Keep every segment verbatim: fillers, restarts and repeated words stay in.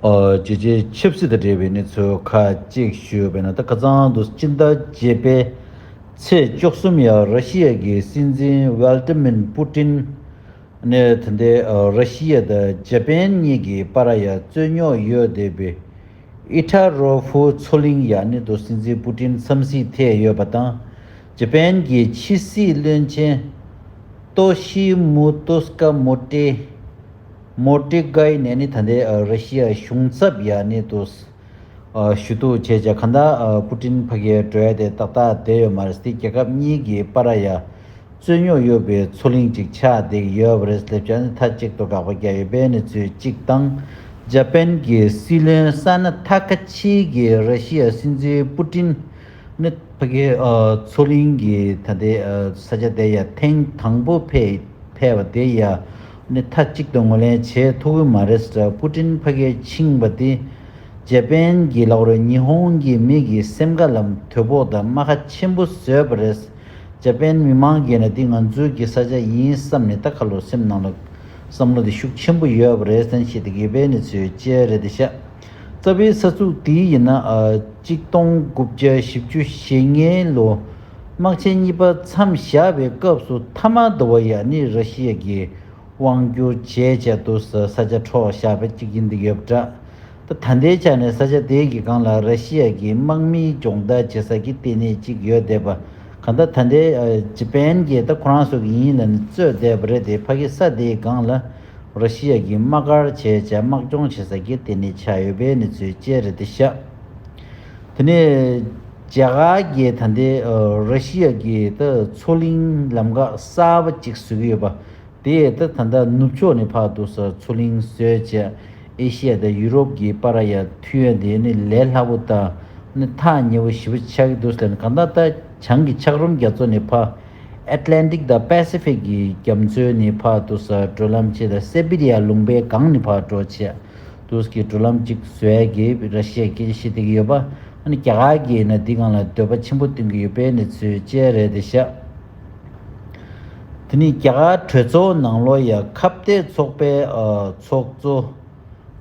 ཨ། རྒྱལ་སྤྱིའི་ཆབ་སྲིད་དང་འབྲེལ་བའི་གནས་ཚུལ་ཁག་ཅིག་ཞུས་པ་ཡིན་ན། ད་ཁ་སང་དུ་སྤྱི་ཟླ་བརྒྱད་པའི་ཚེས་བཅུ་གསུམ་ཡ་ར་ཤི་ཡ་གི་སྲིད་འཛིན་ཝལ་ཏི་མིར་པུ་ཏིན་ནས་ད་ལྟའི་ཨ་ར་ཤི་ཡ་དང་ཇ་པན་གཉིས་ཀྱི་བར་ཡ་རྩོད་རྙོག་ཡོད་བསྡད་པའི་ཨི་ཐ་རོ་ཧྥུ་མཚོ་གླིང་ཡ་ནི་དུ་སྲིད་འཛིན་པུ་ཏིན་འཚམས་གཟིགས་ཐེབས་ཡོད་པ་དང་། ཇ་པན་གྱི་ཕྱི་སྲིད་བློན་ཆེན་ཏོ་ཤི་མུ་ཏོ་སི་ཀ་མོ་ཏེ་མོ་ཏེ་གྷའི་ནས་ནི་ད་ལྟའི་ཨ་ར་ཤི་ཡ་གཞུང་ཚབ་ཡ་ནི་དུ་ཨ་ཞུ་གཏུག་བྱས་བྱས། གང་ལྟར་ཨ་པུ་ཏིན་ཕ་གིར་འགྲོ་ཡ་དེ་ཏག་ཏག་བསྡད་ཡོད་མ་རེད། དེ་རྒྱལ་ཁབ་གཉིས་ཀྱི་བར་ཡ་རྩོད་རྙོག་ཡོད་པའི་མཚོ་གླིང་ཅིག་ཆགས་བསྡད་ཡོད་པ་རེད་ཟེར་བྱས་ནས་མཐའ་གཅིག་ཏུ་དགག་པ་རྒྱག་ཡོད་པའི་གནས་ཚུལ་གཅིག་དང་། ཇ་པན་གྱི་སྲིད་བློན་ས་ན་ཐ་ཁ་ཆི་གིས་ར་ཤི་ཡ་སྲིད་འཛིན་པུ་ཏིན་ནི་ཕ་གི་ཨ་མཚོ་གླིང་གི་ད་ལྟའི་ཨ་ས་ཆ་དེ་ཡ་ཐེངས་དང་པོ་ཕེབས་ཕེབས་པ་དེ་ཡ་ནི་མཐའ་གཅིག་ཏུ་ངོས་ལེན་བྱེད་ཐུབ་ཀྱི་མ་རེད་ཟེར། པུ་ཏིན་ཕ་གིར་ཕྱིན་པ་དེ་ཇ་པན་གྱི་ལག་རོགས་ཉི་ཧོང་གི་མི་གི་སེམས་ཁ་ལ་དོ་ཕོག་དང་རྨ་ཁ་ཆེན་པོ་བཟོས་པ་རེད། ཇ་པན་མི་མང་གིས་ན་འདི་ང་ཚོའི་གི་ས་ཆ་ཡིན་བསམ་ནས་ད་ཁ་ལོ་སེམས་ནང་ལ་བསམ་བློ་དེ་ཤུགས་ཆེན་པོ་ཡོད་པ་རེད་ཟེར་བཤད་དེ་གི་ཡོད་པའི་གནས་ཚུལ་བཅས་རེད་དེ་ཤག་རྩ་བའི་ས་ཚུགས་དེ་ཡིན་ན་ཨ་གཅིག་སྟོང་དགུ་བརྒྱ་བཞི་བཅུ་ཞེ་ལྔའི་ལོ་དམག་ཆེན་གཉིས་པ་མཚམས་བཞག་པའི་སྐབས་སུ་མཐའ་མ་དུ་བ་ཡ་ནི་ར་ཤི་ཡ་གི་དབང་བསྒྱུར་བྱས་བྱས་དུ་ས་ས་ཆ་འཕྲོག་བཞག་པ་གཅིག་ཡིན་འདི་ཡོད་འདྲ། ད་ད་ལྟའི་ཆ་ནས་ས་ཆ་དེ་གི་སྒང་ལ་ར་ཤི་ཡ་གི་དམག་མིའི་སྦྱོང་བརྡར་བྱེད་ས་གི་ལྟེ་གནས་གཅིག་ཡོད་བསྡད་པ། གང་ལྟར་ད་ལྟའི་ཨ་ཇི་པན་གྱིས་ད་ཁོ་རང་ཚོ་གི་ཡིན་ལ་ནི་རྩོད་བསྡད་པ་རེད་དེ། ཕ་གི་ས་དེའི་སྒང་ལ་ར་ཤི་ཡ་གི་དམག་སྒར་བྱས་བྱས་དམག་སྦྱོང་བྱེད་ས་གི་ལྟེ་གནས་ཆགས་ཡོད་པའི་གནས་ཚུལ་བཅས་རེད་དེ་ཤག་དེ་ནས་རྒྱ་གར་གྱིས་ད་ལྟའི་ཨ་ར་ཤི་ཡ་གི་ད་མཚོ་གླིང་ལམ་ཁ་གསར་པ་གཅིག་བཟོ་གི་ཡོད་པ། དེ་ད་ད་ལྟ་ནུབ་ཕྱོགས་ནས་ཕར་དུ་ས་མཚོ་གླིང་བཟོས་བྱས་ཨེ་ཤི་ཡ་དང་ཡུ་རོབ་ཀྱི་བར་ཡ་མཐུད་ཡ་དེ་ནི་ལས་སླ་པོ་དང་ནི་ཐག་ཉེ་བོ་ཞེ་པོ་ཆགས་ཀྱི་འདུག་ཟེར་ནས། གང་ལྟར་ད་བྱང་གི་འཁྱགས་རོམ་རྒྱ་མཚོ་ནས་ཕར་ཨེཊ་ལན་ཊིག་དང་པེ་སི་ཕིག་གི་རྒྱ་མཚོ་ནས་ཕར་དུ་ས་འགྲོ་ལམ་བྱས་དང་སེ་བི་རི་ཡ་ལུང་པའི་སྒང་ནས་ཕར་འགྲོ་བྱས་དུས་ཀྱི་འགྲོ་ལམ་གཅིག་བཟོ་ཡ་གི་ར་ཤི་ཡ་སྐད་ཆ་བཤད་བསྡད་ཀྱི་ཡོད་པ། ཨ་ནི་རྒྱ་གར་གྱིས་ན་འདི་སྒང་ལ་འདོད་པ་ཆེན་པོ་བསྟན་གྱི་ཡོད་པའི་གནས་ཚུལ་བཅས་རེད་དེ་ཤག་དེ་ནི་རྒྱ་གར་གྲོས་ཚོགས་ནང་ལོགས་ཡ་ཁ་གཏད་ཚོགས་པའི་ཨ་ཚོགས་གཙོ་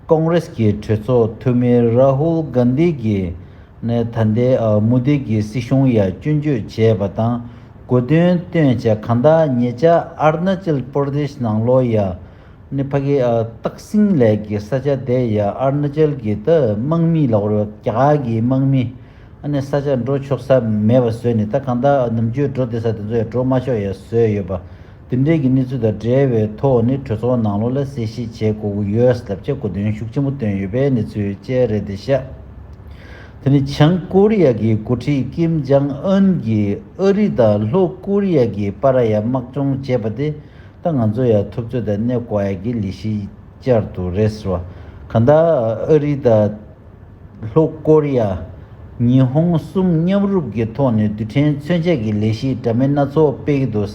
ཀོང་རེས་ཀྱི་གྲོས་ཚོགས་འཐུས་མི་རཱ་ཧུལ་གྷན་དྷི་གིས་ནས་ད་ལྟའི་ཨ་མོ་དི་གི་སྲིད་གཞུང་ཡ་སྐྱོན་བརྗོད་བྱས་པ་དང་གོ་དོན་བཏོན་བྱས། གང་ལྟར་ཉེ་ཆར་ཨ་རུ་ན་ཅལ་པར་དེཤ་ནང་ལོགས་ཡ་ནི་ཕ་གི་ཨ་སྟག་སེང་ལས་ཀྱི་ས་ཆ་དེ་ཡ་ཨ་རུ་ན་ཅལ་གྱི་ད་དམག་མི་ལ་རྒྱ་གར་གྱི་དམག་མི་ཨ་ནི་ས་ཆ་འགྲོ་ཆོག་ས་མེད་པ་བཟོས་ནས། ད་གང་ལྟར་ནམ་རྒྱུན་འགྲོ་བསྡད་ས་དེ་ཚོ་ཡ་འགྲོ་མ་ཆོག་ཡ་བཟོས་ཡོད་པ། དེ་འདྲའི་གི་གནས་ཚུལ་དང་འབྲེལ་བའི་ཐོག་ནས་གྲོས་ཚོགས་ནང་ལོགས་ལ་གསལ་བཤད་བྱེད་དགོས་ཀྱི་ཡོད་ཟེར་ལབ་བྱས་གོ་དོན་ཤུགས་ཆེན་པོ་བཏོན་ཡོད་པའི་གནས་ཚུལ་བཅས་རེད་དེ་ཤག་དེ་ནི་བྱང་ཀོ་རི་ཡ་གི་འགོ་ཁྲིད་ཀིམ་ཇང་ཨན་གྱིས་ཨ་རི་དང་ལྷོ་ཀོ་རི་ཡ་གི་བར་ཡ་དམག་སྦྱོང་བྱས་པ་དེ་ད་ང་ཚོ་ཡ་འཐབ་རྩོད་དང་གནས་སྐོར་ཡ་གི་ལས་གཞི་བསྐྱར་དུ་རེད་ཟེར་བ། གང་ལྟར་ཨ་རི་དང་ལྷོ་ཀོ་རི་ཡ། ཉི་ཧོང་གསུམ་མཉམ་རུབ་ཀྱི་ཐོག་ནས་རྡུལ་ཕྲན་མཚོན་ཆ་གི་ལས་གཞི་འདྲ་མིན་སྣ་ཚོགས་སྤེལ་གྱི་འདུག་བྱས་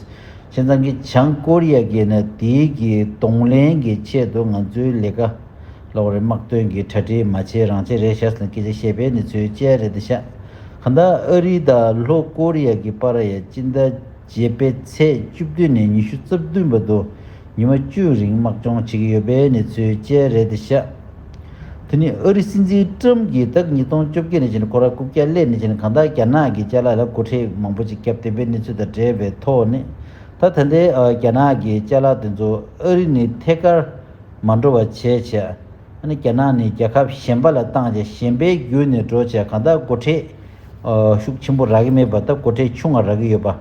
ཙང་གི་བྱང་ཀོ་རི་ཡ་གིས་ནི་དེའི་གི་གདོང་ལེན་གྱི་ཆེད་དུ་ང་ཚོའི་ལས་ཀ་ལོག་རེ་དམག་དོན་གྱི་གྲ་སྒྲིག་མ་བྱས་རང་བྱས་རེད་ཤག་ཟེར་ནས་སྐད་ཆ་བཤད་པའི་གནས་ཚུལ་བཅས་རེད་དེ་ཤག་གང་ལྟར་ཨ་རི་དང་ལྷོ་ཀོ་རི་ཡ་གི་བར་ཡ་སྤྱི་ཟླ་བརྒྱད་པའི་ཚེས་བཅུ་བདུན་ནས་ཉི་ཤུ་རྩ་བདུན་བར་དུ་ཉི་མ་བཅུ་རིང་དམག་སྦྱོང་བྱེད་ཀྱི་ཡོད་པའི་གནས་ཚུལ་བཅས་རེད་དེ་ཤག་དེ་ནི་ཨ་རི་སྲིད་འཛིན་ཀྲམ་གྱིས་ད་ཉིས་སྟོང་བཅོ་བརྒྱད་ནས་བྱས་ནས་ཁོ་རང་རྐུབ་བཀྱག་སླེབས་ནས་བྱས་ནས་གང་ལྟར་རྒྱ་ནག་གི་ཅ་ལག་ལ་སྒོ་ཁྲལ་མང་པོ་ཅིག་བརྒྱབ་བསྡད་པའི་གནས་ཚུལ་དང་འབྲེལ་བའི་ཐོག་ནས། ད་ད་ལྟའི་ཨ་རྒྱ་ནག་གི་ཅ་ལག་དེ་ཚོ་ཨ་རི་ནས་ཐད་ཀར་མ་འགྲོ་བ་བྱས་བྱས། ཨ་ནི་རྒྱ་ནག་ནས་རྒྱལ་ཁབ་གཞན་པ་ལ་བཏང་བྱས་གཞན་པའི་བརྒྱུད་ནས་འགྲོ་བྱས་གང་ལྟར་སྒོ་ཁྲལ་ཨ་ཤུགས་ཆེན་པོ་རག་གི་མེད་པ། ད་སྒོ་ཁྲལ་ཆུང་བ་རག་གི་ཡོད་པ།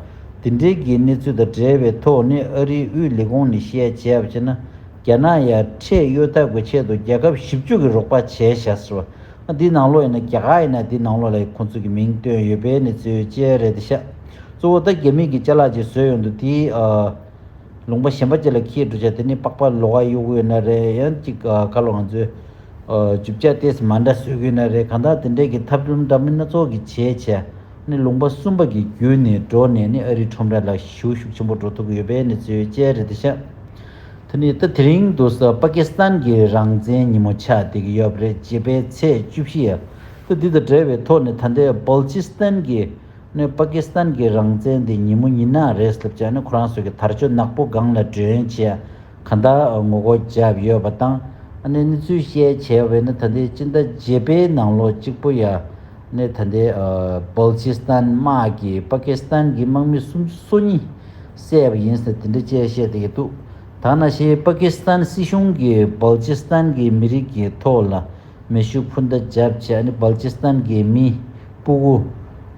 དེ་འདྲའི་གི་གནས་ཚུལ་དང་འབྲེལ་བའི་ཐོག་ནས་ཨ་རིའི་དབུས་ལས་ཁུངས་ནས་བཤད་བྱས་པ་བྱས་ན། རྒྱ་ནག་ཡ་ཁྲལ་གཡོལ་ཐབས་ཀྱི་ཆེད་དུ་རྒྱལ་ཁབ་བཞི་བཅུ་གི་རོགས་པ་བྱས་བཞག་ཟེར་བ། ཨ་འདིའི་ནང་ལོགས་ཡིན་ན་རྒྱ་གར་ཡིན་ན་འདིའི་ནང་ལོགས་ལ་ཁོང་ཚོ་གི་མིང་བཏོན་ཡོད་པའི་གནས་ཚུལ་བཅས་རེད་དེ་ཤག་གཙོ་བོ་ད་རྒྱ་མི་གི་ཅ་ལག་ཅིག་བཟོས་ཡོང་དུས་དེའི་ཨ། ལུང་པ་གཞན་པ་ཅིག་ལ་འཁྱེར་འགྲོ་བྱས་དེ་ནི་པགས་པ་ལོགས་ཀ་གཡུག་གི་ཡོད་ན་རེད། ཡང་ཅིག་ཨ་ཁ་ལོ་ང་ཚོས་ཨ་རྒྱུ་ཆ་ཏོག་ཙམ་མ་འདྲ་བཟོས་གི་ཡོད་ན་རེད། གང་ལྟར་དེ་འདྲའི་གི་ཐབས་ལམ་འདྲ་མིན་སྣ་ཚོགས་ཀྱི་བྱས་བྱས་ནི་ལུང་པ་གསུམ་པ་གི་བརྒྱུད་ནས་འགྲོ་ནས་ནི་ཨ་རིའི་ཁྲོམ་ར་ལ་ཞེ་པོ་ཤུགས་ཆེན་པོ་འགྲོ་ཐུབ་ཀྱི་ཡོད་པའི་གནས་ཚུལ་བཅས་རེད་དེ་ཤག་དེ་ནི་ད་དེ་རིང་དུ་ས་པ་ཀི་སི་ཐན་གྱི་རང་བཙན་ཉིན་མོ་ཆགས་བསྡད་ཀྱི་ཡོད་པ་རེད། བྱེས་པའི་ཚེས་བཅུ་བཞི་ཡ། ད་འདི་དང་འབྲེལ་བའི་ཐོག་ནས་ད་ལྟའི་བལ་ཅི་སི་ཐན་གྱི་ནས་པ་ཀི་སི་ཐན་གྱི་རང་བཙན་དེ་ཉིན་མོ་ཉིན་ནག་རེད་ཟེར་བྱས་ནས་ཁོ་རང་ཚོ་གི་དར་ལྕོག་ནག་པོ་སྒང་ལ་སྒྲོན་བྱས་གང་ལྟར་ངོ་རྒོལ་བརྒྱབ་ཡོད་པ་དང་། ཨ་ནི་གནས་ཚུལ་བཤད་བྱས་པས་ན། ད་ལྟའི་སྤྱི་ཟླ་བརྒྱད་པའི་ནང་ལོགས་གཅིག་པོ་ཡ་ནི་ད་ལྟའི་ཨ་བལ་ཅི་སི་ཐན་དམག་གིས་པ་ཀི་སི་ཐན་གྱི་དམག་མི་སུམ་ཅུ་སོ་གཉིས་བསད་པ་ཡིན་ཟེར་དེ་འདྲ་བཅས་བཤད་བསྡད་ཀྱི་འདུག། ད་ནང་བཞིན་པ་ཀི་སི་ཐན་སྲིད་གཞུང་གིས་བལ་ཅི་སི་ཐན་གྱི་མི་རིགས་ཀྱི་ཐོག་ལ་མེ་ཤུགས་འཕུར་མདའ་བརྒྱབ་བྱས། ཨ་ནི་བལ་ཅི་སི་ཐན་གྱི་མི་སྤུ་གུ་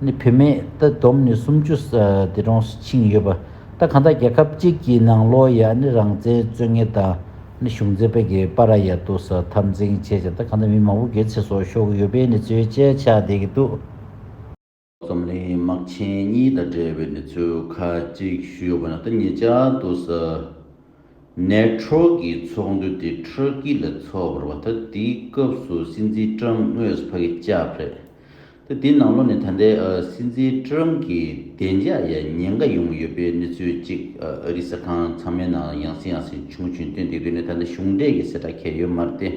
ནི་བུད་མེད་ད་བསྡོམས་ནས་སུམ་ཅུ་ཨ་དེ་གྲོངས་སུ་ཕྱིན་ཡོད་པ། ད་གང་ལྟར་རྒྱལ་ཁབ་གཅིག་གི་ནང་ལོགས་ཡ་ནི་རང་བཙན་རྩོད་མཁན་དང་ནི་གཞུང་འཛིན་པ་གི་བར་ཡ་འདུག་ས་འཐབ་འཛིང་བྱས་ཀྱང་། ད་གང་ལྟར་མི་མང་པོ་གི་ཚེ་སྲོག་ཤོར་གྱི་ཡོད་པའི་གནས་ཚུལ་བཅས་ཆགས་བསྡད་ཀྱི་འདུག། འཛམ་གླིང་དམག་ཆེན་གཉིས་དང་འབྲེལ་བའི་གནས་ཚུལ་ཁག་ཅིག་ཞུས་ཡོད་པ་ན། ད་ཉེ་ཆར་དུ་ས་ནེ་ཊོ་གི་ཚོགས་འདུ་དེ་ཊར་ཀི་ལ་ཚོགས་པ་རེད་བ། ད་དེའི་སྐབས་སུ་སྲིད་འཛིན་ཀྲམ་དངོས་སུ་ཕ་གི་བཅར་བ་རེད། ད་དེའི་ནང་ལོགས་ནས་ད་ལྟའི་ཨ་སྲིད་འཛིན་ཀྲམ་གྱི་བདེ་འཇགས་ཡ་ཉེན་ཁ་ཡོང་གི་ཡོད་པའི་གནས་ཚུལ་ཅིག་ཨ་ཨ་རི་གསར་ཁང་ཚང་མའི་ནང་ཡང་སེ་ཡང་སེ་ཆུང་ཆུང་བཏོན་བསྡད་དུས་ནས། ད་ལྟ་གཞུང་འབྲེལ་གྱི་གསལ་བསྒྲགས་ཁྱད་ཡོད་མ་རེད་དེ།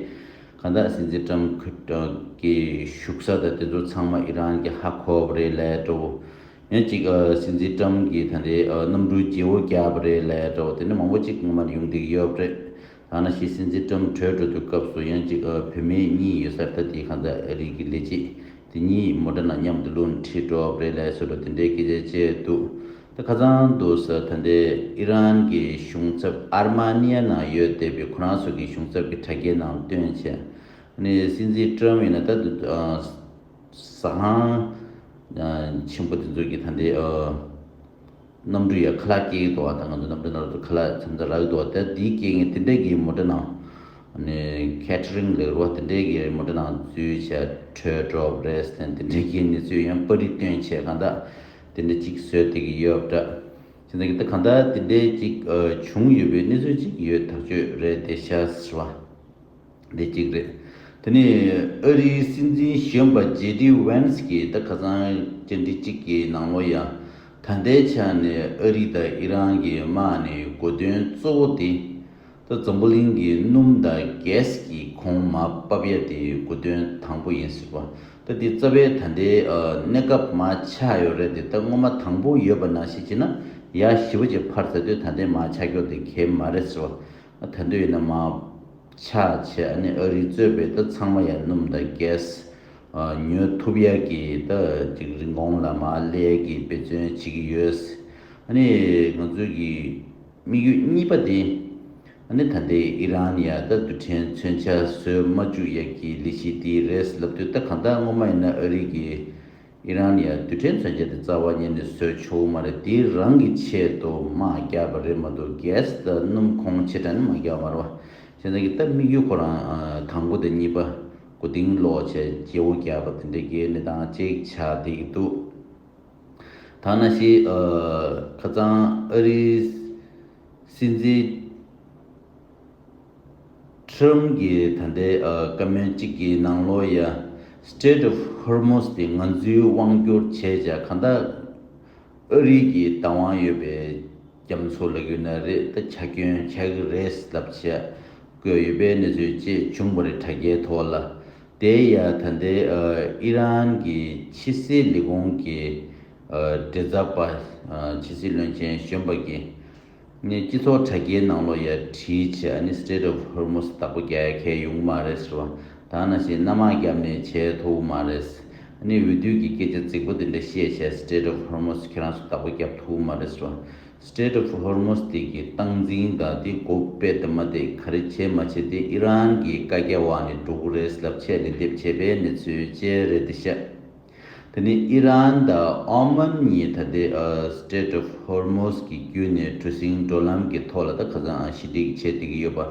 གང་ལྟར་སྲིད་འཛིན་ཀྲམ་ཁོ་གི་བཞུགས་ས་དང་དེ་ཚོ་ཚང་མ་ཨི་རན་གྱིས་ཧ་གོ་བ་རེད་ལབ་འདྲ་བོ། ཡང་ཅིག་ཨ་སྲིད་འཛིན་ཀྲམ་གྱིས་ད་ལྟའི་ཨ་གནམ་གྲུ་བརྗེ་བོ་བརྒྱབ་པ་རེད་ལབ་འདྲ་བོ། དེ་འདྲ་མང་པོ་ཅིག་སྔོན་མ་ཡོང་བསྡད་ཀྱི་ཡོད་པ་རེད། ད་ནང་བཞིན་སྲིད་འཛིན་ཀྲམ་བྲོས་འགྲོ་དུས་སྐབས་སུ་ཡང་ཅིག་ཨ་བུད་མེད་གཉིས་ཡོད་ས་རེད། ད་དེ་གང་ལྟར་ཨ་རི་གི་ལས་བྱེད་དེ་གཉིས་མོ་ཊ་ནང་མཉམ་དུ་བླངས་ཁྲིད་འགྲོ་བ་རེད་ལབ་བཟོ་འདྲ་དེ་འདྲའི་སྐད་ཆ་བཤད་འདུག། ད་ཁ་སང་དུ་ས་ད་ལྟའི་ཨི་རན་གྱི་གཞུང་ཚབ་ཨར་མ་ནི་ཡ་ནང་ཡོད་བསྡད་པའི་ཁོ་རང་ཚོ་གི་གཞུང་ཚབ་ཀྱི་དྲ་རྒྱའི་ནང་བཏོན་བྱས། ཨ་ནི་སྲིད་འཛིན་ཀྲམ་ཡིན་ན་ད་དུ་ཨ་ཟ་ཁང་ཨ་ཆེན་པོ་དེ་ཚོ་གི་ད་ལྟའི་ཨ་གནམ་གྲུ་ཡ་ཁ་ལག་སྐྱེལ་གྱི་འདུག་བ། ད་ང་ཚོ་གནམ་གྲུ་ནང་དུ་ཁ་ལག་མཚམས་མཚམས་རག་གི་འདུག་བ། ད་དེའི་རྐྱེན་གྱིས་དེ་འདྲ་གི་མོ་ཊ་ནང་ཨ་ནི་ཁེ་ཊ་རིང་ལབ་རེད་བ། དེ་འདྲའི་གི་མོ་ཊ་ནང་འཛུལ་བྱས་བྲོས་འགྲོ་བ་རེད་ཟེར། དེ་འདྲའི་གི་གནས་ཚུལ་ཡང་པར་རིས་བཏོན་བྱས་གང་ལྟར་དེ་འདྲ་ཅིག་བཟོས་བསྡད་ཀྱི་ཡོད་པ་འདྲ། བྱས་ཙང་གི་ད་གང་ལྟར་དེ་འདྲའི་ཅིག་ཨ་བྱུང་ཡོད་པའི་གནས་ཚུལ་ཅིག་ཡོད་ཐག་ཆོད་རེད་དེ་ཤག་ཟེར་བ། འདི་གཅིག་རེད། དེ་ནས་ཨ་རིའི་སྲིད་འཛིན་གཞོན་པ་ཇེ་ཌི་ཝན་སི་གིས་ད་ཁ་སང་བཅར་འདྲི་གཅིག་གི་ནང་ལོགས་ཡ། ད་ལྟའི་ཆ་ནས་ཨ་རི་དང་ཨི་རན་གྱི་དམག་ནས་དགོས་དོན་གཙོ་བོ་དེ། ད་འཛམ་བུ་གླིང་གི་སྣུམ་དང་གྷེ་སི་གི་གོང་མར་ཕབ་ཡ་དེ་དགོས་དོན་དང་པོ་ཡིན་ཟེར་བ། ད་དེ་རྩ་བའི་ད་ལྟའི་ཨ་གནས་སྐབས་མར་ཆག་ཡོད་རེད་དེ། ད་སྔོན་མ་དང་པོ་ཡོད་པ་ནང་བཞིན་བྱས་ན་ཡ་ཞེ་པོ་ཅིག་འཕར་ཚར་དུས་ད་ལྟའི་མར་ཆག་རྒྱུ་དེ་གལ་མ་རེད་ཟེར་བ། ད་དུང་ཡིན་ན་མར་ཆག་བྱས། ཨ་ནི་ཨ་རི་གཙོས་པའི་ད་ཚང་མ་ཡང་སྣུམ་དང་གྷེ་སི་ཨ་ཉོ་ཐུབ་ཡག་གི་ད་ཅིག་རིན་གོང་ལ་མར་སླེབས་ཡག་གི་འབད་བརྩོན་བྱེད་ཀྱི་ཡོད། ཨ་ནི་ང་ཚོའི་གི་དམིགས་ཡུལ་གཉིས་པ་དེ། ཨ་ནི་ད་ལྟའི་ཨི་རན་ཡ་ད་རྡུལ་ཕྲན་མཚོན་ཆ་བཟོ་མ་བཅུག་ཡག་གི་ལས་གཞི་དེ་རེད་ལབ་དུས། ད་གང་ལྟར་སྔོན་མ་ཡིན་ན་ཨ་རི་གི་ཨི་རན་ཡ་རྡུལ་ཕྲན་མཚོན་ཆ་དེ་རྩ་བ་ཉིད་ནས་བཟོ་ཆོག་གི་མ་རེད། དེ་རང་གི་ཆེད་དུ་དམག་རྒྱག་པ་རེད་མ་གཏོགས་གྷེ་སི་དང་སྣུམ་ཁོང་ཆེ་དྲགས་ནི་མ་རྒྱག་མ་རེད་བ། བྱས་ཙང་གི་ད་དམིགས་ཡུལ་ཁོ་རང་ཨ་དང་པོ་དང་གཉིས་པ་གོ་དིང་སློག་བྱས་བརྗེ་བོ་རྒྱག་པ་དེ་འདྲའི་གི་གནས་སྟངས་གཅིག་ཆགས་བསྡད་ཀྱི་འདུག། ད་ནང་བཞིན་ཨ་ཁ་སང་ཨ་རིའི་སྲིད་འཛིན་ཁྲིམ་གྱི་ད་ལྟའི་ཨ་བཀའ་མོལ་གཅིག་གི་ནང་ལོགས་ཡ། Strait of Hormuz དེ་ང་ཚོའི་དབང་བསྒྱུར་བྱས་བྱས་གང་ལྟར་ཨ་རི་གི་བདག་དབང་ཡོད་པའི་རྒྱ་མཚོ་ལབ་ཀྱི་ཡོད་ན་རེད། ད་ཆ་སྐྱོན་ཆགས་ཀྱི་རེད་ལབ་བྱས་བཀོད་ཡོད་པའི་གནས་ཚུལ་ཅིག་བྱུང་བ་རེད་དྲ་རྒྱའི་ཐོག་ལ། དེ་ཡ་ད་ལྟའི་ཨ་ཨི་རན་གྱི་ཕྱི་སྲིད་ལས་ཁུངས་ཀྱི་ཨ་མགྲིན་ཚབ་པ་ཨ་ཕྱི་སྲིད་བློན་ཆེན་གཞོན་པ་གིས་ནི་སྤྱི་ཚོགས་དྲ་རྒྱའི་ནང་ལོགས་ཡ་བྲིས་བྱས། ཨ་ནི་Strait of Hormuz བདག་པོ་རྒྱག་ཡ་གང་ཡང་ཡོང་གི་མ་རེད་ཟེར་བ། ད་ནང་བཞིན་གནམ་དམག་བརྒྱབ་ནས་བྱས་ཐུབ་ཀྱི་མ་རེད། ཨ་ནི་འོས་བསྡུ་གི་སྐད་ཆ་རྫིག་པོ་དེ་འདྲ་བཤད་བྱས། Strait of Hormuz ཁྱེད་རང་ཚོ་བདག་པོ་རྒྱབ་ཐུབ་ཀྱི་མ་རེད་ཟེར་བ། Strait of Hormuz དེ་གི་སྟངས་འཛིན་དང་དེ་འགོ་དཔེ་དེ་མ་དེ་ག་རེ་བྱས་མ་བྱས་དེ་ཨི་རན་གྱི་བཀའ་རྒྱ་འོག་ནས་འགྲོ་གི་རེད་ལབ་བྱས་ལན་འདེབས་བྱས་པའི་གནས་ཚུལ་བཅས་རེད་དེ་ཤག། དེ་ནི་ཨི་རན་དང་ཨོ་མན་གཉིས་ད་ལྟའི་ཨ་Strait of Hormuz གི་བརྒྱུད་ནས་གྲུ་གཟིངས་འགྲོ་ལམ་གྱི་ཐོག་ལ་ད་ཁ་སང་ཨ་ཞི་འགྲིག་བྱས་བསྡད་ཀྱི་ཡོད་པ།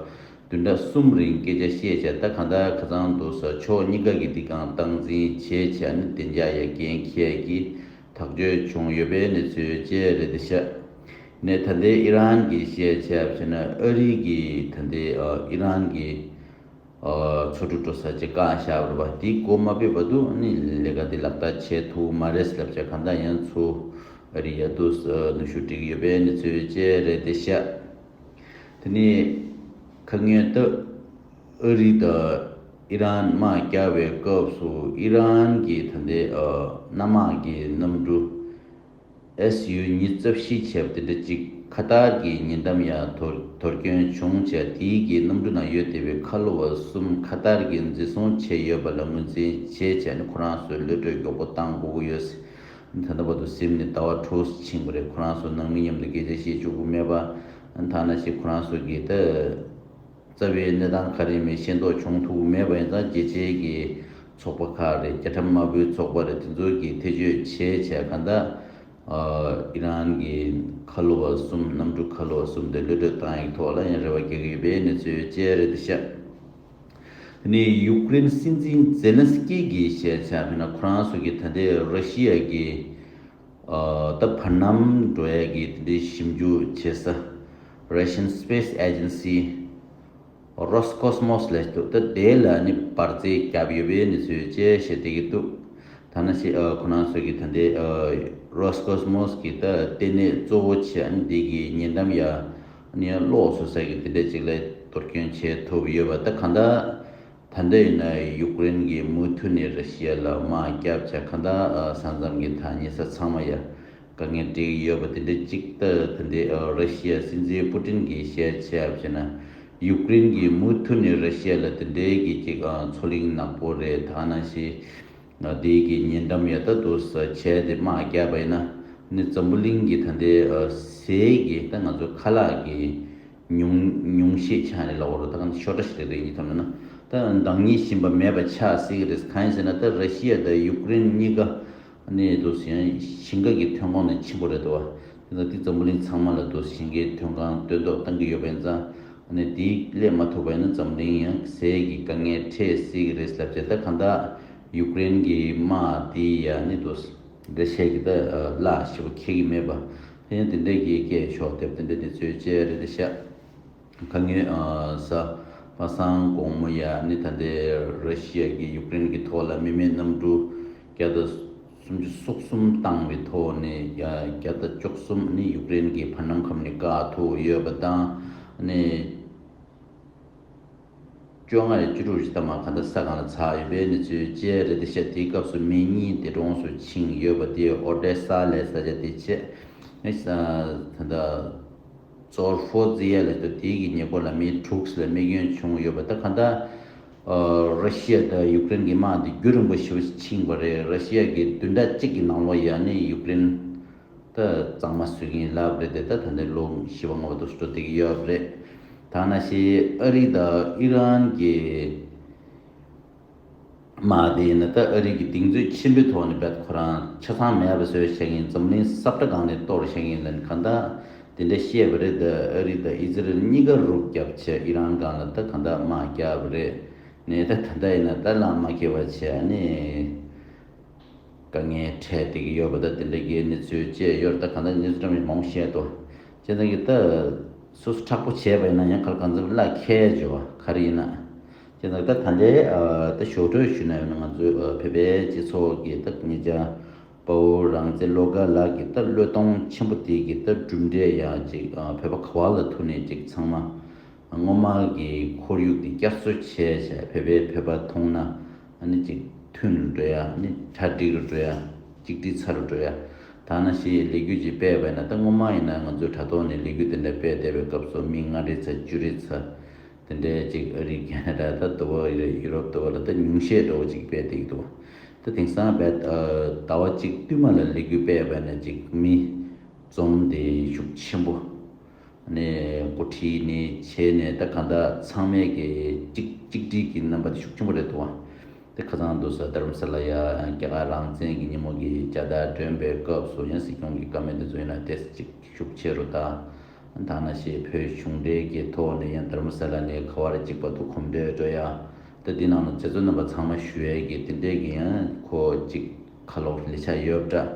བདུན་ཕྲག་གསུམ་རིང་སྐད་ཆ་བཤད་བྱས། ད་གང་ལྟར་ཁ་སང་དུ་ས་ཕྱོགས་གཉིས་ཀ་གི་འདི་གང་སྟངས་འཛིན་བྱས་བྱས། ཨ་ནི་བདེ་འཇགས་ཡ་འགན་འཁྱེར་གྱི་ཐག་གཅོད་བྱུང་ཡོད་པའི་གནས་ཚུལ་བཅས་རེད་དེ་ཤག། ནས་ད་ལྟའི་ཨི་རན་གྱི་བཤད་བྱས་པ་བྱས་ན་ཨ་རི་གི་ད་ལྟའི་ཨ་ཨི་རན་གྱི་ཨ་མཚོ་གྲུ་འགྲོ་ས་ཅིག་བཀག་བཞག་པ་རེད་པ། དེ་སྒོ་མ་ཕྱེ་བར་དུ་ཨ་ནི་ལས་ཀ་དེ་ལག་བསྟར་བྱེད་ཐུབ་མ་རེད་ལབ་བྱས། གང་ལྟར་ཡང་ཚུར་ཨ་རི་ཡ་དུ་ནུ་ཞུ་སྒྲིག་ཡོད་པའི་གནས་ཚུལ་བཅས་རེད་དེ་ཤག། དེ་ནས་ཁ་སྔོན་ད་ཨ་རི་དང་ཨི་རན་དམག་རྒྱག་པའི་སྐབས་སུ་ཨི་རན་གྱི་ད་ལྟའི་ཨ་གནམ་དམག་གི་གནམ་གྲུ་ཨེས་ཡུ་ཉི་ཤུ་རྩ་བཞི་བྱས་པ་དེ་འདྲ་ཅིག་ ཁ་ཏར་གྱི་ཉེ་འགྲམ་ཡང་དོར་དོར་སྐྱོན་བྱུང་བྱས། དེའི་གི་གནམ་གྲུ་ནང་ཡོད་བསྡད་པའི་ཁ་ལོ་བ་གསུམ་ཁ་ཏར་གྱིས་འཛིན་བཟུང་བྱས་ཡོད་པ་ལ་ངོས་འཛིན་བྱས་བྱས་ནས། ཁོ་རང་ཚོའི་གློད་གྲོལ་མགྱོགས་པོ་གཏང་དགོས་ཀྱི་ཡོད། ད་ལྟ་བར་དུ་ཟིན་ནས་ཟླ་བ་དྲུག་ཕྱིན་པ་རེད། ཁོ་རང་ཚོ་ནང་མི་མཉམ་དུ་སྐད་ཆ་བཤད་བཅུག་གི་མེད་པ། ཐ་ན་ཞིག་ཁོ་རང་ཚོ་གི་ད་རྩ་བའི་གནས་སྟངས་ག་རེ་མེད་ཤེས་རྟོགས་བྱུང་ཐུབ་མེད་པ་ཡིན་ཙང་། རྒྱལ་སྤྱིའི་གི་ཚོགས་པ་ཁག་རེད། རྒྱལ་ཁབ་དམར་པོའི་ཚོགས་པ་རེད། དེ་ཚོ་གིས་ཐེ་བྱུས་བྱས་བྱས་གང་ལྟར་ཨ་ཨི་རན་གྱི་ཁ་ལོ་བ་གསུམ། གནམ་གྲུ་ཁ་ལོ་བ་གསུམ་དེ་གློད་གྲོལ་བཏང་ཡག་ཐོག་ལ་ཡང་རེ་བ་རྒྱག་གི་ཡོད་པའི་གནས་ཚུལ་བཅས་རེད་ཤག་དེ་ནས་ཡུཀ་རེན་སྲིད་འཛིན་ཛེ་ལན་སི་ཀི་གིས་བཤད་བྱས་ན། ཁོ་རང་ཚོ་གིས་ད་ལྟའི་ར་ཤི་ཡ་གི་ཨ་ད་བར་སྣང་འགྲོ་ཡ་གི་དེ་འདྲའི་ཞིབ་འཇུག་བྱེད་ས་Russian Space Agency Roscosmos ལབ་འདུག་ད་དེ་ལ་ནི་འབར་རྫས་བརྒྱབ་ཡོད་པའི་གནས་ཚུལ་བཅས་བཤད་བསྡད་ཀྱི་འདུག་ད་ནང་བཞིན་ཨ་ཁོ་རང་ཚོ་གིས་ད་ལྟའི་ཨ་Roscosmos གི་ད་ལྟེ་གནས་གཙོ་བོ་བྱས་ནས་དེ་གི་ཉེ་འགྲམ་ཡ་ནི་གློག་བཟོ་ས་གི་དེ་འདྲ་ཅིག་ལ་གཏོར་སྐྱོན་བྱས་ཐུབ་ཡོད་པ། ད་གང་ལྟར་ད་ལྟ་ཡིན་ན་ཡུཀ་རེན་གྱིས་མུ་མཐུད་ནས་ར་ཤི་ཡ་ལ་དམག་བརྒྱབ་བྱས། གང་ལྟར་ཨ་ས་མཚམས་ཀྱི་ཐག་ཉེ་ས་ཚང་མ་ཡ་དཀའ་ངལ་འཕྲད་ཀྱི་ཡོད་པ་དེ་འདྲ་ཅིག་ད་ད་ལྟའི་ཨ་ར་ཤི་ཡ་སྲིད་འཛིན་པུ་ཏིན་གྱིས་བཤད་བྱས་པ་བྱས་ན། ཡུཀ་རེན་གྱིས་མུ་མཐུད་ནས་ར་ཤི་ཡ་ལ་དེ་འདྲའི་གི་ཅིག་ཨ་མཚོ་གླིང་ནག་པོ་རེད། ད་ནང་བཞིན་ཨ་དེའི་གི་ཉེ་འགྲམ་ཡ་ད་དུ་ས་བྱས་ཏེ་དམག་བརྒྱབ་པ་ཡིན་ན་ནི་འཛམ་བུ་གླིང་གི་ད་ལྟའི་ཨ་ཟས་ཀྱི་ད་ང་ཚོ་ཁ་ལག་གི་ཉུང་ཉུང་ཤས་ཆགས་ནས་ལབ་དགོས་རེད། ད་ག་ཤོར་ཊེཇ་རེད་རེད། ཡིན་ཐབས་མེད་ན་ད་འདང་ངེས་བཞིན་པ་མེད་པ་ཆགས་སྲིད་ཀྱི་རེད། གང་ཡིན་ཟེར་ན་ད་ར་ཤི་ཡ་དང་ཡུཀ་རེན་གཉིས་ཀ་ནི་དུ་ཞིང་ཞིང་ཁ་གི་ཐོན་ཁུངས་ནི་ཆེན་པོ་རེད་དོ། དེ་ཚོ་དེ་འཛམ་བུ་གླིང་ཚང་མ་ལ་དུ་ཞིང་ཁའི་ཐོན་ཁུངས་སྟོན་ཐོག་བཏང་གི་ཡོད་པ་ཡིན་ཙང་། ནི་དེ་སླེབས་མ་ཐུབ་པ་ཡིན་ན་འཛམ་བུ་གླིང་ཡང་ཟས་ཀྱི་དཀའ་ངལ་འཕྲད་སྲིད་ཀྱི་རེད་ལབ་བྱས། ད་གང་ལྟར་ཡུཀ་རེན་གྱི་དམག་དེ་ཡ་ནི་དུ་འགྲེལ་བཤད་ཀྱི་ད་གླ་ཞེ་པོ་འཁེལ་གྱི་མེད་པ། དེ་ཡང་དེ་འདྲའི་གི་སྐད་ཤོར་དེབ་དེ་འདྲ་དེ་ཚོའི་བཅས་རེད་དེ་ཤག་ཁ་ངོས་ཨ་གཟའ་པ་སངས་དགོང་མོ་ཡ་ནི་ད་ལྟའི་ར་ཤི་ཡ་གི་ཡུཀ་རེན་གྱི་ཐོག་ལ་མི་མེད་གནམ་གྲུ་བརྒྱ་དང་སུམ་ཅུ་སོ་གསུམ་བཏང་བའི་ཐོག་ནས་ཡ་བརྒྱ་དང་བཅུ་གསུམ་ནི་ཡུཀ་རེན་གྱི་བར་སྣང་ཁམས་ནས་བཀག་ཐུབ་ཡོད་པ་དང་། ནི་བཅོ་ལྔ་རེ་བཅུ་དྲུག་ཅིག་ཐ་མ་ག་འདྲ་ས་སྒང་ལ་ཚར་ཡོད་པའི་གནས་ཚུལ་བཅས་རེད་དེ་ཤག་དེའི་སྐབས་སུ་མི་གཉིས་འདས་གྲོངས་སུ་ཕྱིན་ཡོད་པ་དེ་ཨོ་ཌེ་ས་ལབ་ས་ཆ་དེ་བྱས། ཨ་ད་ལྟ་ཛོར་ཧྥོ་ཛི་ཡ་ལབ་ས་དེའི་གི་ཉེ་འཁོར་ལ་མི་དྲུག་ལ་རྨས་སྐྱོན་བྱུང་ཡོད་པ། ད་ག་འདྲ་ཨ་ར་ཤི་ཡ་དང་ཡུཀ་རེན་གྱི་དམག་དེ་རྒྱུན་རིང་པོ་ཞེ་པོ་ཕྱིན་པ་རེད། ར་ཤི་ཡ་གི་བདུན་ཕྲག་གཅིག་གི་ནང་ལོགས་ཡ་ནི་ཡུཀ་རེན་ད་གཙང་མ་བཟོ་གི་ཡིན་ལབ་རེད་དེ། ད་ད་ལྟའི་ལོ་བཞི་པ་ལྔ་པ་དུ་འགྲོ་བསྡད་ཀྱི་ཡོད་རེད། ད་ནང་བཞིན་ཨ་རི་དང་ཨི་རན་གྱི་དམག་དེ་ཡིན་ན་ད་ཨ་རི་གི་གདེང་ཚོད་ཆེན་པོའི་ཐོག་ནས་རྦད་ཁོ་རང་ཆ་ཚང་མེད་པ་བཟོས་བཞག་གི་ཡིན། འཛམ་གླིང་ས་བཀྲ་སྒང་ནས་གཏོར་བཞག་གི་ཡིན་ལབ་ནས་གང་ལྟར་དེ་འདྲ་བཤད་པ་རེད། ད་ཨ་རི་དང་ཨི་ཛི་རལ་གཉིས་ཀ་རུབ་བརྒྱབ་བྱས་ཨི་རན་སྒང་ལ་ད་གང་ལྟར་དམག་བརྒྱབ་པ་རེད། ནས་ད་ད་ལྟ་ཡིན་ན་ད་ལམ་མ་འཁེལ་བ་བྱས་ནས། དཀའ་ངལ་འཕྲད་བསྡད་ཀྱི་ཡོད་པ་དང་། དེ་འདྲ་གི་གནས་ཚུལ་བཅས་ཡོད་རེད། ད་གང་ལྟར་གནས་ཚུལ་འདྲ་མིན་མང་པོ་བཤད་དོ། བྱས་ཙང་གི་ད་སོ་སོ་མཁྲེགས་པོ་བྱས་པ་ཡིན་ན་ཡང་ག་ལ་གང་འཚམ་གླ་འཁེལ་འཇོག་པ་ག་རེ་ཡིན་ན། བྱས་ཙང་ད་ད་ལྟའི་ཨ་ད་ཞོར་འཕྲོས་ཞུས་ན་ཡང་ན་ང་ཚོའི་ཨ་བོད་པའི་སྤྱི་ཚོགས་ཀྱི་ད་ཉེ་ཆར་དཔའ་བོ་རང་བཙན་བློ་དགའ་ལགས་ཀྱི་ད་བློས་གཏོང་ཆེན་པོ་དེ་གི་ད་གྲུབ་འབྲས་ཡང་ཅིག་ཨ་བོད་པ་ག་བ་ལ་ཐུག་ནས་ཅིག་ཚང་མ། སྔོན་མ་གི་ཁོར་ཡུག་དེ་བསྐྱར་གསོ་བྱས་བྱས་བོད་པའི་བོད་པ་མཐོང་ན་ཨ་ནི་ཅིག་མཐུན་རུ་འགྲོ་ཡ། ཨ་ནི་གྲ་སྒྲིག་རུ་འགྲོ་ཡ། གཅིག་སྒྲིལ་ཚ་རུ་འགྲོ་ཡ། ད་ནང་བཞིན་ལས་འགུལ་ཅིག་སྤེལ་བས་ན། ད་སྔོན་མ་ཡིན་ན་ང་ཚོའི་དྲ་ཐོག་ནས་ལས་འགུལ་དེ་འདྲ་སྤེལ་བསྡད་པའི་སྐབས་སུ་མི་ལྔ་རེ་ཚ་བཅུ་རེ་ཚ་དེ་འདྲའི་ཅིག་ཨ་རི་ཁེ་ན་ཌ་ད་དུ་བ་ཡུ་རོབ་དུ་བ་ལ་ད་ཉུང་ཤས་འགྲོ་བ་ཅིག་སྤེལ་བསྡད་ཀྱི་འདུག་ད་དེང་སང་བས་ཟླ་བ་གཅིག་བསྟུད་མ་ལ་ལས་འགུལ་སྤེལ་བས་ན་ཅིག་མི་འཛོམས་དེ་ཤུགས་ཆེན་པོ། ནས་འགོ་ཁྲིད་ནས་བྱས་ནས་ད་གང་ལྟར་ཚང་མས་ཀྱི་གཅིག་གཅིག་སྒྲིལ་གྱི་རྣམ་པ་དེ་ཤུགས་ཆེན་པོ་རེད་འདུག་བ། དེ་ཁ་སང་དུ་ས་དྷ་རམ་ས་ལ་ཡ་རྒྱ་གར་རང་བཙན་གྱི་ཉིན་མོ་གི་བརྒྱ་དར་སྒྲོན་པའི་སྐབས་སུ་ཡང་སྲིད་སྐྱོང་གི་བཀའ་མོལ་དེ་ཚོ་ཡིན་ན་ཏོག་ཙམ་ཅིག་ཤུགས་ཆེ་རུ་བཏང་། ད་ནང་བཞིན་བོད་གཞུང་འབྲེལ་གྱི་ཐོག་ནས་ཡང་དྷ་རམ་ས་ལ་ནས་ག་བར་གཅིག་པ་དུ་གོམ་བགྲོད་འགྲོ་ཡ། ད་འདི་ནང་ལ་མཛད་གཙོ་རྣམ་པ་ཚང་མ་ཞུ་ཡས་ཀྱི་དེ་འདྲས་ཀྱི་ཡང་ཁོ་གཅིག་ཁ་ལོག་ལས་འཆར་ཡོད་པ་འདྲ།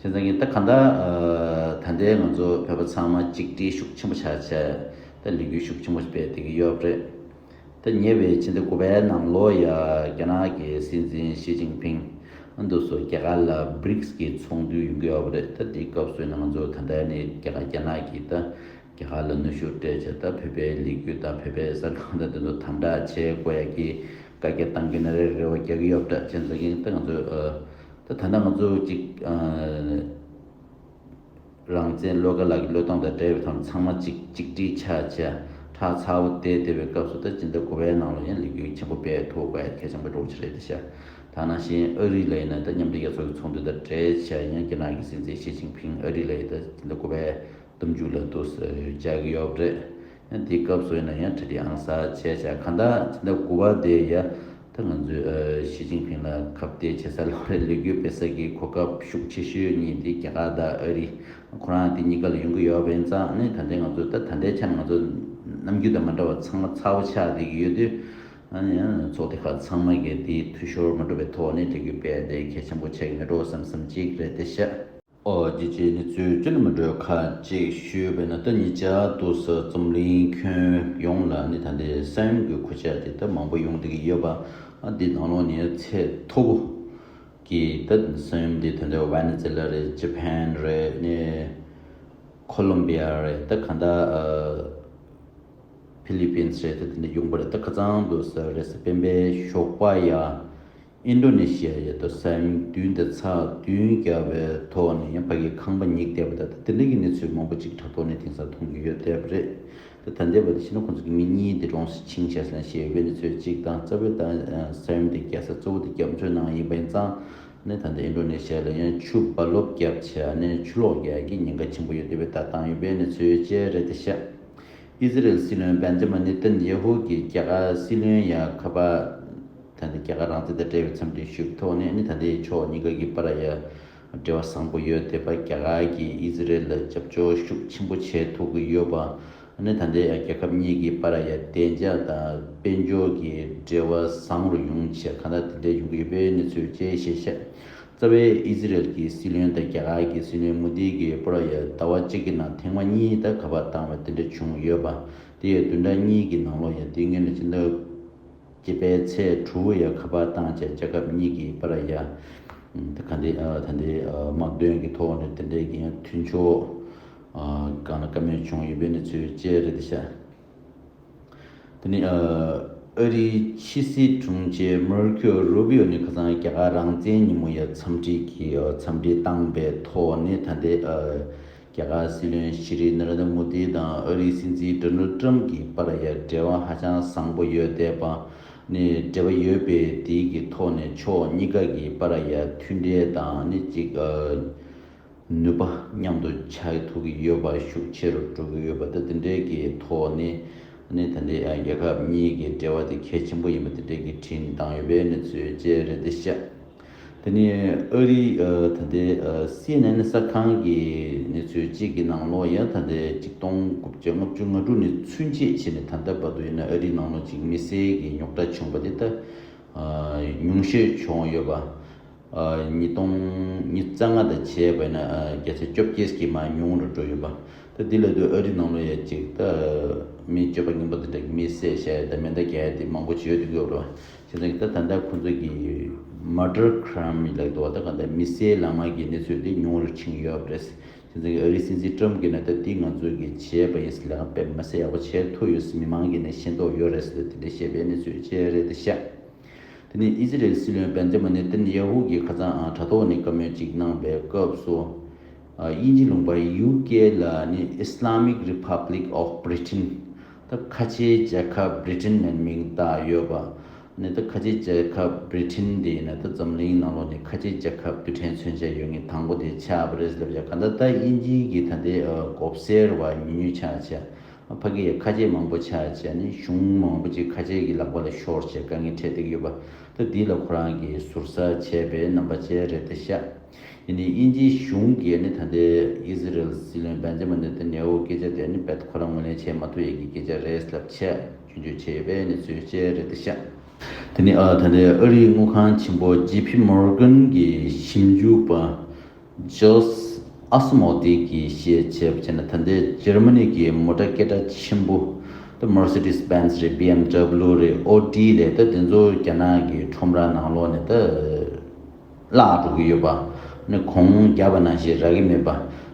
བྱས་ཙང་གི་ད་ག་འདྲ་ཨ་ད་ལྟའི་ང་ཚོ་བོད་པ་ཚང་མ་གཅིག་སྒྲིལ་ཤུགས་ཆེན་པོ་བྱ་བྱས་ད་ལས་འགུལ་ཤུགས་ཆེན་པོ་སྤེལ་བསྡད་ཀྱི་ཡོད་པ་རེད། ད་ཉེ་བའི་ཕྱི་ཟླ་དགུ་པའི་ནང་ལོ་ཡ་རྒྱ་ནག་གི་སྲིད་འཛིན་ཞི་ཅིན་ཕིང་ཨ་འདུག་སོ་རྒྱ་གར་ལ་བྷི་རིགས་ཀྱི་ཚོགས་འདུ་ཡོང་གི་ཡོད་པ་རེད། ད་དེའི་སྐབས་སུ་ཡིན་ན་ང་ཚོ་ད་ལྟ་ནས་རྒྱ་གར་རྒྱ་ནག་གི་ད་རྒྱ་གར་ལ་གནོན་ཤུགས་སྤྲད་བྱས་ད་བོད་པའི་ལས་འགུལ་དང་བོད་པའི་གསར་ཁང་དང་དེ་ཚོ་དམ་དྲག་བྱེད་དགོས་ཡ་གི་བཀའ་རྒྱ་བཏང་གི་ན་རེ་རེ་བ་རྒྱག་གི་ཡོད་པ་འདྲ། བྱས་ཙང་གི་ད་ང་ཚོ་ཨ་ད་ད་ལྟ་ང་ཚོ་གཅིག་ཨ་ རང་བཙན་བློ་དགའ་ལགས་ཀྱི་བློས་གཏོང་དང་འབྲེལ་བའི་ཐོག་ཚང་མ་གཅིག་གཅིག་སྒྲིལ་ཆགས་བྱས་ཁྲག་ཚ་བོ་བལྟས་བསྡད་པའི་སྐབས་སུ། ད་སྤྱི་ཟླ་དགུ་པའི་ནང་ལ་ཡང་ལས་འགུལ་ཆེན་པོ་སྤེལ་ཐུབ་དགོས་གལ་ཆེན་པོ་འདྲ་བོ་ཅིག་རེད་ཤག་དེ་ནང་བཞིན་ཨ་རི་ལ་ཡིན་ན་ད་མཉམ་འབྲེལ་རྒྱལ་ཚོགས་ཀྱི་ཚོགས་འདུ་དང་འབྲེལ་བྱས་ཡང་རྒྱ་ནག་གི་སྲིད་འཛིན་ཞི་ཅིན་ཕིང་ཨ་རི་ལ་ཡིན་ད་སྤྱི་ཟླ་དགུ་པའི་གཏམ་རྒྱུད་ལ་འདུག་སེ་བཅར་གྱི་ཡོད་པ་རེད། ཡང་དེའི་སྐབས་སུ་ཡིན་ན་ཡང་གྲ་སྒྲིག་ཨང་གསར་བྱས་བྱས་གང་ལྟར་སྤྱི་ཟླ་དགུ་པ་དེ་ཡ་ད་ང་ཚོས་ཨ་ཞི་ཅིན་ཕིང་ལ་ཁ་གཏད་བྱེད་ས་ལོག་རེད། ལས་འགུལ་སྤེལ་ས་གི་གོ་སྐབས་ཤུགས་ཆེ་ཤོས་གཉིས་དེ་རྒྱ་གར་དང་ཨ་རི། ཁོ་རང་དེ་གཉིས་ཀ་ལ་ཡོང་གི་ཡོད་པ་ཡིན་ཙང་ནི། ད་ལྟའི་ང་ཚོ་ད་ད་ལྟའི་ཆར་ང་ཚོ་ནམ་རྒྱུན་དང་མ་འདྲ་བ་ཚང་མ་ཚ་བོ་ཆགས་བསྡད་ཀྱི་ཡོད་དུས། ཨ་ནི་ཡང་ཚོགས་སྡེ་ཁག་ཚང་མ་གིས་དེའི་འཐུས་ཤོར་མ་འགྲོ་བའི་ཐོག་ནས་ལས་འགུལ་སྤེལ་ཏེ་གལ་ཆེན་པོ་ཆགས་ཀྱི་མེད་འགྲོ་བསམ་བསམ་གཅིག་རེད་དེ་ཤག་ཨོ་རྒྱལ་སྤྱིའི་གནས་ཚུལ་ཅི་ནས་མི་འགྲོ་ཁག་ཅིག་ཞུས་པས་ན། ད་ཉེ་ཆར་དུ་ས་འཛམ་གླིང་ཁྱོན་ཡོངས་ལ་ནི་ད་ལྟའི་ས་ཡོམ་གྱི་གོད་ཆག་དེ་ད་མང་པོ་ཡོང་བསྡད་ཀྱི་ཡོད་པ། ཨ་འདི་ནང་ལོགས་ནས་ཚད་མཐོ་པོ་གི་ད་ས་ཡོམ་དེ་ད་ལྟ་ཝེ་ནེ་ཛེ་ལ་རེད། ཇ་པན་རེད། ནས་ཁོ་ལོམ་བི་ཡ་རེད། ད་གང་ལྟར་ཨ་ཕི་ལི་པིན་སི་རེད། ད་དེ་འདྲ་ཡོང་པ་རེད། ད་ཁ་སང་དུ་ས་རེད་ས་སྤེན་པའི་ཞོགས་པ་ཡ། ཨིན་ཌོ་ནེ་ཤི་ཡ་ཡ་ད་ས་ཡོམ་བདུན་དང་ཚེག་བདུན་བརྒྱབ་པའི་ཐོག་ནས་ཡང་ཕ་གིའི་ཁང་པ་ཉིལ་བསྡད་པ་དང་། ད་དེ་འདྲ་གི་གནས་ཚུལ་མང་པོ་ཅིག་དྲ་ཐོག་ནས་དེང་སང་མཐོང་གི་ཡོད་བསྡད་པ་རེད། ད་ད་ལྟའི་བར་དུ་བྱས་ན་ཁོང་ཚོ་གི་མི་གཉིས་དེ་གྲོངས་སུ་ཕྱིན་བཞག་ཟེར་ནས་བཤད་ཡོད་པའི་གནས་ཚུལ་གཅིག་དང་། རྩ་བའི་ད་ས་ཡོམ་དེ་རྒྱག་ས་གཙོ་བོ་དེ་རྒྱ་མཚོའི་ནང་ཡིན་པ་ཡིན་ཙང་ནས། ད་ལྟ་ཨིན་ཌོ་ནེ་ཤི་ཡ་ལ་ཡང་ཆུ་རྦ་རླབས་བརྒྱབ་བྱས་ནས་ཆུ་ལོག་རྒྱག་གི་ཉེན་ཁ་ཆེན་པོ་ཡོད་བསྡད་པའི་ལྟ་སྟངས་ཡོད་པའི་གནས་ཚུལ་བཅས་རེད་དེ་ཤག་ཨི་ཟི་རེལ་སྲིད་བློན་བན་ཇ་མ་ནེ་ཏན་ཡེ་ཧུ་གིས་རྒྱ་གར་སྲིད་བློན་ཡ་ཁ་པར་ད་ལྟ་རྒྱ་གར་རང་བཙན་དང་འབྲེལ་བའི་འཚམས་འདྲི་ཞུས་པའི་ཐོག་ནས་ནི། ད་ལྟའི་ཕྱོགས་གཉིས་ཀ་གི་བར་ཡ་འབྲེལ་བ་བཟང་པོ་ཡོད་བསྡད་པ། རྒྱ་གར་གྱིས་ཨི་ཟི་རེལ་ལ་རྒྱབ་སྐྱོར་ཤུགས་ཆེན་པོ་བྱེད་ཐུབ་ཀྱི་ཡོད་པ། ནི་ད་ལྟའི་རྒྱལ་ཁབ་གཉིས་ཀྱི་བར་ཡ་བདེ་འཇགས་དང་དཔལ་འབྱོར་གྱི་འབྲེལ་བ་བཟང་རུ་ཡོང་ཆེད་གང་ལྟར་དེ་འདྲ་ཡོང་གི་ཡོད་པའི་གནས་ཚུལ་བཅས་བཤད་ཤག་རྩ་བའི་ཨི་ཟི་རེལ་གྱི་སྲིད་བློན་དང་རྒྱ་གར་གྱི་སྲིད་བློན་མོ་དི་གི་བར་ཡ་ཟླ་བ་གཅིག་གི་ནང་ཐེངས་མ་གཉིས་ད་ཁ་པར་བཏང་བ་དེ་འདྲ་བྱུང་ཡོད་པ། དེ་ཡ་བདུན་ཕྲག་གཉིས་ཀྱི་ནང་ལོགས་ཡ་དེ་སྔོན་ལ་སྤྱི་ཟླ་བརྒྱད་པའི་ཚེས་དྲུག་ཡ་ཁ་པར་བཏང་བྱས་རྒྱལ་ཁབ་གཉིས་ཀྱི་བར་ཡ་ད་ག་འདི་ཨ་ད་འདི་ཨ་དམག་དོན་གྱི་ཐོག་ནས་དེ་འདྲའི་གི་ཡང་མཐུན་ཕྱོགས་ཨ་སྒང་ལ་བཀའ་མོལ་བྱུང་ཡོད་པའི་གནས་ཚུལ་བཅས་རེད་ཤག་དེ་ནི་ཨ་ཨ་རིའི་ཕྱི་སྲིད་དྲུང་ཆེ་མར་ཁོ་རུ་བྷི་ཨོ་ནི་ཁ་སང་རྒྱ་གར་རང་བཙན་ཉིན་མོ་ཡ་འཚམས་འདྲི་གི་ཨ་འཚམས་འདྲི་བཏང་པའི་ཐོག་ནས་ད་ལྟའི་ཨ་རྒྱ་གར་སྲིད་བློན་ཤྲི་ནར་ཨེན་དྲ་མོ་དི་དང་ཨ་རིའི་སྲིད་འཛིན་ཌོ་ནལ་ཊམ་གྱི་བར་ཡ་འབྲེལ་བ་ཧ་ཅང་བཟང་པོ་ཡོད་བསྡད་པ་ནི། འབྲེལ་བ་ཡོད་པའི་དེའི་གི་ཐོག་ནས་ཕྱོགས་གཉིས་ཀ་གི་བར་ཡ་མཐུན་འབྲེལ་དང་ནི་གཅིག་ཨ་ནུས་པ་མཉམ་དུ་ཆགས་ཐུབ་ཀྱི་ཡོད་པ་ཤུགས་ཆེ་རུ་འགྲོ་གི་ཡོད་པ། ད་དེ་འདྲའི་གི་ཐོག་ནས་ནི་ད་ལྟའི་ཨ་རྒྱལ་ཁབ་གཉིས་ཀྱི་འབྲེལ་བ་དེ་གལ་ཆེན་པོ་ཡིན་པ་དེ་འདྲའི་གི་བྲིས་ནས་བཏང་ཡོད་པའི་གནས་ཚུལ་བཅས་རེད་དེ་ཤག་དེ་ནས་ཨ་རིའི་ཨ་ད་ལྟའི་ཨ་སི་ཨེན་ཨེན་གསར་ཁང་གི་གནས་ཚུལ་གཅིག་གི་ནང་ལོགས་ཡ་ད་ལྟའི་ཆིག་སྟོང་དགུ་བརྒྱ་ལྔ་བཅུ་ང་དྲུག་ནས་ཚུན་ཆད་བྱས་ནས་ད་ལྟ་བར་དུ་ཡིན་ན་ཨ་རིའི་ནང་ལོགས་ཅིག་མི་སེར་གྱི་རྙོག་དྲ་བྱུང་བ་དེ་ད་ཨ་ཉུང་ཤོས་བྱུང་ཡོད་པ། ཨ་ཉིས་སྟོང་ཉི་ཤུ་རྩ་ལྔ་དང་བྱས་པ་ཡིན་ན་ཨ་བརྒྱ་ཆ་བཅོ་བརྒྱད་ཀྱིས་མར་ཉུང་རུ་འགྲོ་ཡོད་པ། ད་འདི་ལ་དུ་ཨ་རིའི་ནང་ལོགས་ཡ་ཅིག་ད་མི་སྤྱོད་པ་ངན་པ་དེ་འདྲ་གི་མི་བསད་བཞག་ཡ་དང་མེ་མདའ་རྒྱག་ཡ་དེ་མང་པོ་བྱེད་ཡོད་དུ་ཡོད་རེད་བ། བྱས་ཙང་ད་ད་ལྟ་ཁོ་ཚོ་གི་མར་ཌར་ཁྲའིམ་ལབ་འདུག་བ། ད་ག་ད་མི་བསད་ལས་མ་གི་གནས་ཚུལ་དེ་ཉུང་རུ་ཕྱིན་ཡོད་པ་རེད། བྱས་ཙང་ཨ་རིའི་སྲིད་འཛིན་ཊམ་གྱིས་ན་ད་འདི་ང་ཚོ་གི་བྱས་པ་ཡིན་ཟེར་ལས་ཀ་དཔེ་མི་སྲིད་ཡག་པོ་བྱས་ཐུབ་ཡོད་ཟེར་མི་མང་གིས་ནས་ཤེས་རྟོགས་ཡོད་རེད་ཟེར་དེ་འདྲ་བཤད་པའི་གནས་ཚུལ་བཅས་རེད་དེ་ཤག་དེ་ནས་ཨི་ཟི་རེལ་སྲིད་བློན་བན་ཇ་མ་ནེ་ཏན་ཡ་ཧུ་གིས་ཁ་སང་ཨ་དྲ་ཐོག་ནས་བཀའ་མོལ་ཅིག་གནང་པའི་སྐབས་སུ། ཨ་དབྱིན་ཇི་ལུང་པ་ཡུ་ཀེ་ལ་ནི་Islamic Republic of Britain། ད་ཁ་ཆེའི་རྒྱལ་ཁབ་བྷི་རི་ཊན་ནས་མིང་བཏགས་ཡོད་པ། ནི་ད་ཁ་ཆེའི་རྒྱལ་ཁབ་བྷི་རི་ཊན་དེ་ཡིན་ན་ད་འཛམ་གླིང་ནང་ལོགས་ནས་ཁ་ཆེའི་རྒྱལ་ཁབ་རྡུལ་ཕྲན་མཚོན་ཆ་ཡོད་མཁན་དང་པོ་དེ་ཆགས་པ་རེད་ལབ་ཡ། ག་ད་ད་དབྱིན་ཇི་གི་ད་ལྟའི་ཨ་གོ་སེར་བ་ཉུང་ཉུང་ཆགས་བྱས། ཕ་གི་ཡ་ཁ་ཆེ་མང་པོ་ཆགས་བྱས་ནས་གཞུང་མང་པོ་ཅིག་ཁ་ཆེ་གི་ལག་པ་ལ་ཤོར་བྱས་དཀའ་ངལ་འཕྲད་བསྡད་ཀྱི་ཡོད་པ། ད་འདི་ལ་ཁོ་རང་གིས་ཟུར་ཟ་བྱས་པའི་རྣམ་པ་ཅིག་རེད་དེ་ཤག་ཡིན་ནའི་དབྱིན་ཇིའི་གཞུང་གིས་ནི་ད་ལྟའི་ཨི་ཟི་རེལ་སྲིད་བློན་བན་ཇ་མ་ནེ་ཏན་ཡ་ཧུ་སྐད་ཆ་དེ་ནི་རྦད་ཁོ་རང་ངོས་ལེན་བྱེད་མ་ཐུབ་ཡས་ཀྱི་སྐད་ཆ་རེད་ལབ་བྱས་སྐྱོན་བརྗོད་བྱས་པའི་གནས་ཚུལ་བཅས་རེད་དེ་ཤག་དེ་ནི་ཨ་ད་ལྟའི་ཨ་རིའི་དངུལ་ཁང་ཆེན་པོ་ཇེ་པི་མོར་གན་གྱི་ཞིབ་འཇུག་པ་ཇོས་ཨ་སི་མོ་དི་གིས་བཤད་བྱས་པ་བྱས་ན། ད་ལྟའི་འཇར་མ་ནི་གི་མོ་ཊ་སྐད་གྲགས་ཆེན་པོ་ད་Mercedes Benz་རེད། བི་ཨེམ་ཌབ་ལུ་རེད། ཨོ་ཌི་རེད། ད་དེ་ཚོ་རྒྱ་ནག་གི་ཁྲོམ་ར་ནང་ལོགས་ནས་ད་བརླག་འགྲོ་གི་ཡོད་པ། ནི་གོང་བརྒྱབ་པ་ནང་བཞིན་རག་གི་མེད་པ།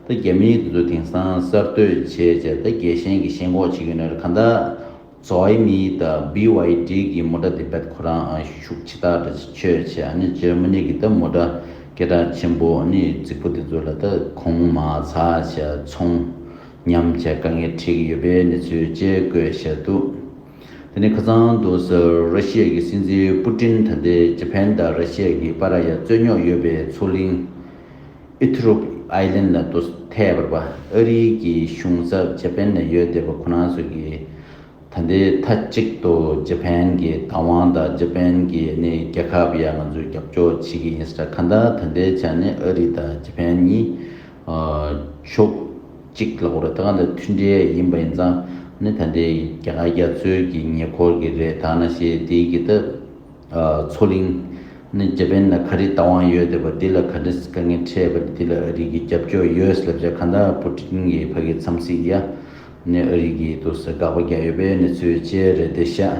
ད་རྒྱ་མི་དེ་ཚོ་དེང་སང་གསར་གཏོད་བྱས་བྱས་ད་རྒྱལ་ཞེན་གྱི་ཞེན་ཁོག་བྱེད་ཀྱི་ཡོད་ན་རེད། གང་ལྟར་ཛོའི་མི་དང་བི་ཝའི་ཌི་གི་མོ་ཊ་དེ་རྦད་ཁོ་རང་ཨ་ཤུགས་ཆེ་དྲགས་འདྲ་ཅིག་ཆོད་བྱས། ཨ་ནི་འཇར་མ་ནི་གི་ད་མོ་ཊ་ སྐད་གྲགས་ཆེན་པོ་ནི་རྫིག་པོ་དེ་ཚོ་ལ་ད་གོང་མ་ཚ་བྱས་ཚོང་ཉམས་བྱས་དཀའ་ངལ་འཕྲད་ཀྱི་ཡོད་པའི་གནས་ཚུལ་བཅས་བཀོད་བཞག་འདུག་དེ་ནས་ཁ་སང་དུ་ར་ཤི་ཡ་གི་སྲིད་འཛིན་པུ་ཏིན་ད་ལྟའི་ཇ་པན་དང་ར་ཤི་ཡ་གི་བར་ཡ་རྩོད་རྙོག་ཡོད་པའི་མཚོ་གླིང་ཨི་ཐུ་རུབ་ཨའི་ལན་ལ་དུ་ཐད་པར་པ་ཨ་རི་གི་གཞུང་ཚབ་ཇ་པན་ནང་ཡོད་བསྡད་པ་ཁོ་རང་ཚོ་གིས། ད་ལྟའི་མཐའ་གཅིག་ཏུ་ཇ་པན་གྱི་བདག་དབང་དང་ཇ་པན་གྱི་ནི་རྒྱལ་ཁབ་ཡ་ང་ཚོས་རྒྱབ་སྐྱོར་བྱེད་ཀྱི་ཡིན་ཟེར། གང་ལྟར་ད་ལྟའི་ཆ་ནས་ཨ་རི་དང་ཇ་པན་གཉིས་ཕྱོགས་གཅིག་ལ་གོ་ར་ད་གང་ལྟར་མཐུན་འབྲེལ་ཡིན་པ་ཡིན་ཙང་ནི་ད་ལྟའི་རྒྱ་གར་རྒྱ་མཚོའི་གི་ཉེ་འཁོར་གྱི་རེད། ད་ནང་བཞིན་དེའི་གི་ད་མཚོ་གླིང་ནི་ཇ་པན་ལ་ག་རེ་བདག་དབང་ཡོད་བསྡད་པ་འདི་ལ་ག་འདྲ་དཀའ་ངལ་འཕྲད་པ་འདི་ལ་ཨ་རི་གི་རྒྱབ་སྐྱོར་ཡོད་ལབ་བྱས། གང་ལྟར་པུ་ཏིན་གྱི་ཕ་གི་འཚམས་གཟིགས་ཡ་ནི་ཨ་རི་གི་དུ་ས་དགག་པ་རྒྱག་ཡོད་པའི་གནས་ཚུལ་བཅས་རེད་དེ་ཤག